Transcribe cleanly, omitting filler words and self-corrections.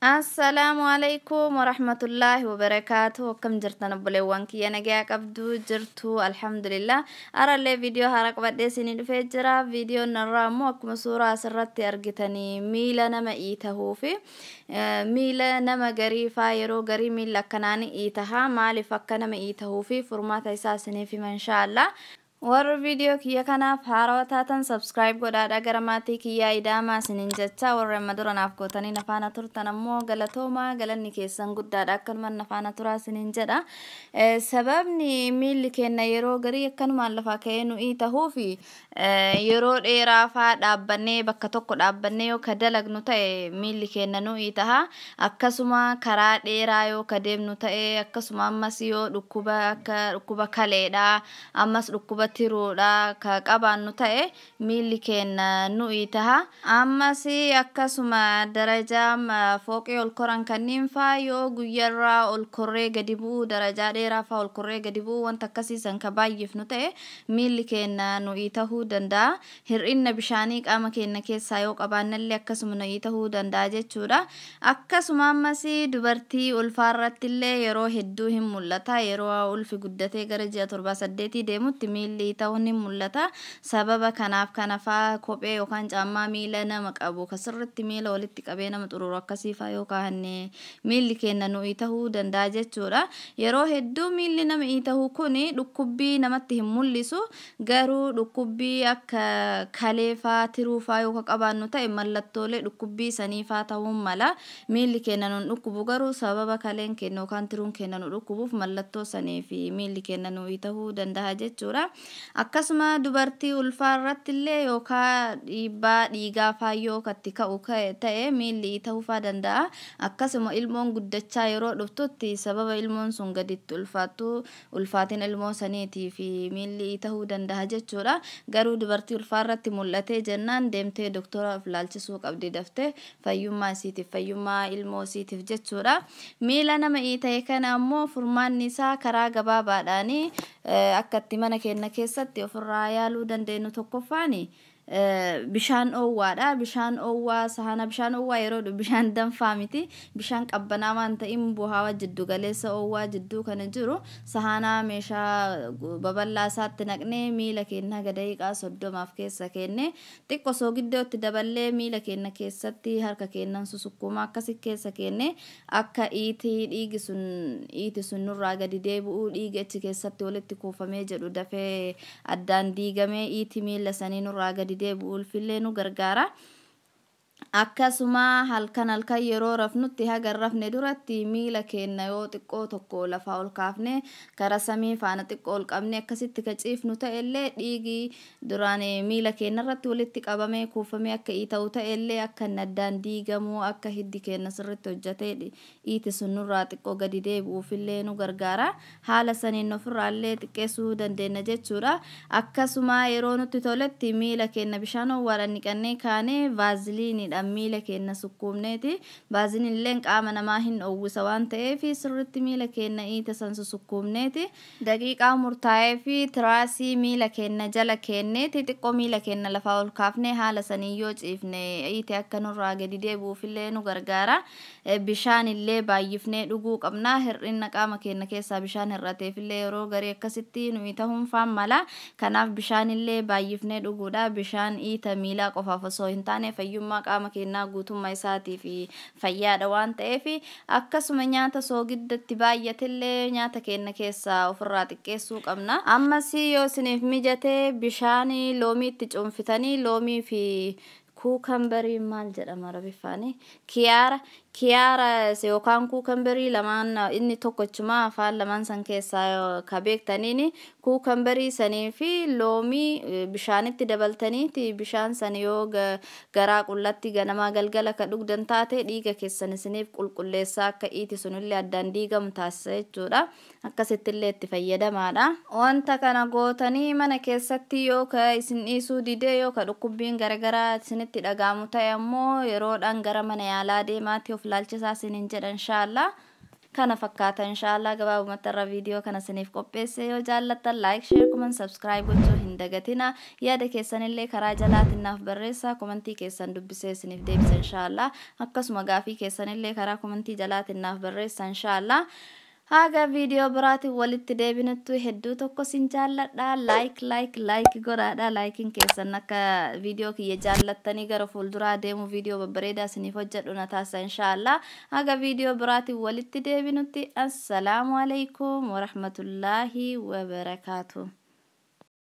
Assalaamu alaikum warahmatullaahi wabarakaatu. Akkam jirtan obboleewwan kiyya? Nagaa qabdu jirtu? Alhamdulillah. Arallee viidiyoo haaraa qabadhee isinii dhufee jira. Viidiyoon irraa immoo akkuma suuraa asirratti argitanii miila nama iitahuu fi miila nama garii faa yeroo garii miila akkanaan iitaha, maaliif akka nama iitahuu fi furmaata isaa isiniif hima, inshaallah. Warri viidiyoo kiyya kanaaf haarawaa taatan subscribe godhaadha gara maatii kiyyaa idaamaa isiniin jecha. Warri amma dura naaf gootanii nafaana turtan ammoo galatoomaa, galanni keessan guddaadha, akkanuma nafaana turaa isiniin jedha. Sababni miilli keenya yeroo garii akkanumaan lafaa ka'ee nu'ii tahuufi yeroo dheeraa faa dhaabbannee, bakka tokko dhaabbannee yoo ka dalagnu ta'e miilli keenya nu'ii taha. Akkasuma karaa dheeraa yoo ka deemnu ta'e, akkasuma ammas yoo dhukkuba akka dhukkuba kaleedha, ammas dhukkuba tiruudha ka qabaannu ta'e miilli keenya nu'ii taha. Ammas akkasuma darajaa fooqee ol koran kanneen faa yoo guyyarraa ol korree gadi bu'uu, darajaa dheeraa faa ol korree gadi bu'uu, wanta akkasiisan ka baay'ifnu ta'e miilli keenya nu'ii tahuu danda'a. Hir'inna bishaanii qaama keenya keessaa yoo qabaannellee akkasuma nu'ii tahuu danda'a jechuudha. Akkasuma ammas dubartii ulfaarratti illee yeroo hedduu hin mul'ata. Yeroo ulfi guddatee gara ji'a 7, 8 deemutti miilli ta'uun ni mul'ata. Sababa kanaaf kanafaa kophee yookaan caammaa miila nama qabu kasirritti miila walitti qabee nama xururu akkasiifaa yoo kaa'anne miilli keenya nu'ii tahuu danda'a jechuudha. Yeroo hedduu miilli nama iitahuu kun dhukkubbii namatti hin mul'isu, garuu dhukkubbii akka kaleefaa, tiruufaa yoo qabaannu ta'e mallattoolee dhukkubbii saniifaa ta'uu mala. Miilli keenya nun dhukkubu, garuu sababa kaleen keenya yookaan tiruun keenya nu dhukkubuuf mallattoo sanii fi miilli keenya nu'ii tahuu danda'a jechuudha. Akkasuma dubartii ulfaa irratti illee yookaan dhiibbaa dhiigaa faayyoo katti ka'u ta'e miilli ta'uufaa danda'a. Akkasuma ilmoon guddachaa yeroo dhuftutti sababa ilmoon sun gaditti ulfaattu, ulfaatina ilmoo saniitii fi miilli ta'uu danda'a jechuudha. Garuu dubartii ulfaa irratti mul'atee jennaan deemtee doktora of laalchisuu qabdi daftee, fayyummaa isiitiif, fayyummaa ilmoo isiitiif jechuudha. Miila nama ta'e kana ammoo furmaanni isaa karaa gabaabaadhaanii akka itti mana keenya keessatti ofirraa yaaluu dandeenyu tokkoffaani bishaan oowwaadha. Bishaan oowwaa sahana, bishaan oowwaa yeroo bishaan danfaa miti. Bishaan qabbanaa waan ta'in bu'aa jiddu galeessa oowwaa jidduu kana jiru sahanaa meeshaa babal'aa isaatti naqnee miila keenya haga daqiiqaa 30f keessa kenne, xiqqoo soogiddootti daballee miila keenya keessatti harka keenyan susukkuuma akkasi keessa kenne, akka iitii dhiigi sun, iiti sun nurraa gadi deebi'uu, dhiigi achi keessatti walitti kuufamee jedhu dafee addaan diigamee iiti miila sanii nurraa gadi deebi'uufillee nu gargaara. Akkasuma halkan halkan yeroo rafnutti haga rafne duratti miila keenya yoo xiqqoo tokko lafaa ol kaafne, kara samii faana xiqqoo ol qabne akkasitti ka ciifnu ta'ellee, dhiigi duraan miila keenya irratti walitti qabamee kuufamee akka iita'u ta'ellee akka inni addaan diigamuu, akka hiddi keenya sirritti hojjetee iiti sun nurraa xiqqoo gadi deebi'uufillee nu gargaara. Haala saniin ofirraallee xiqqeessuu dandeenya jechuudha. Akkasuma yeroo nutti toletti miila keenya bishaan owwaadhaan niqannee kaanee vaaziliiniidhaan miila keenya sukkuumneeti. Vaaziliin illee qaama namaa hin owwisa waan ta'eef sirritti miila keenya iita san susukkuumneeti daqiiqaa murtaa'ee fi tiraasii miila keenya jala kenneeti xiqqoo miila keenya lafaa ol kaafnee haala sanii yoo ciifne iite akka nurraa gadi deebi'uufillee nu gargaara. Bishaan illee baay'ifnee dhuguu qabna. Hir'ina qaama keenya keessaa bishaan hir'ateefillee yeroo garii akkasitti nuyi ta'uun faan mala. Kanaaf bishaan illee baay'ifnee dhuguudha. Bishaan iita miilaa qofaaf osoo hin taane fayyummaa qaama keenyaa guutummaa isaatii fi fayyaadha waan ta'eef. Akkasuma nyaata soogiddatti baay'atillee nyaata keenya keessaa ofirraa xiqqeessuu qabna. Ammas yoo isiniif mijate bishaan loomii itti cuunfitanii, loomii fi cucumberii, maal jedhama arabiffaani, kiyaara, kiyaara yookaan cucumberii, lamaan inni tokkochuma afaan lamaan san keessaa ka beektaniini, cucumberii sanii fi loomii bishaanitti dabaltaniiti bishaan san yoo garaa qullatti ganamaa galgala ka dhugdan taate dhiiga keessan isiniif qulqulleessaa, akka iiti sunillee addaan diigamu taasisa jechuudha. Akkasitti illee itti fayyadamaadha. Wanta kana gootanii mana keessatti yoo ka isin dhiisuu didee, yoo ka dhukkubbiin garagaraa isinitti dhagaamu ta'e ammoo yeroodhaan gara mana yaalaa deemaatti of laalchisaa isiniin jedha, inshaallah. Kana fakkaata inshaallah gabaabumatti irra viidiyoo kana isiniif qopheesse. Yoo jaallattan like, share, comment, subscribe gochuu hin dagatina. Yaada keessanillee karaa jalaatiin naaf barreessaa, komentii keessan dubbisee isiniif deebisa inshaallah. Akkasuma gaafii keessanillee karaa komentii jalaatiin naaf barreessa inshaallah. Haga viidiyoo biraatiin walitti deebinuttu hedduu tokko sin jaalladha. Like, like, like godhaadha. Laayikiin keessan akka viidiyoo kiyya jaallattanii gara fuulduraa deemu viidiyoo babbareedaa isiniif hojjedhu na taasisa inshaallah. Haga viidiyoo biraatiin walitti deebinutti assalaamu alaikum warahmatullaahi wabarakaatu.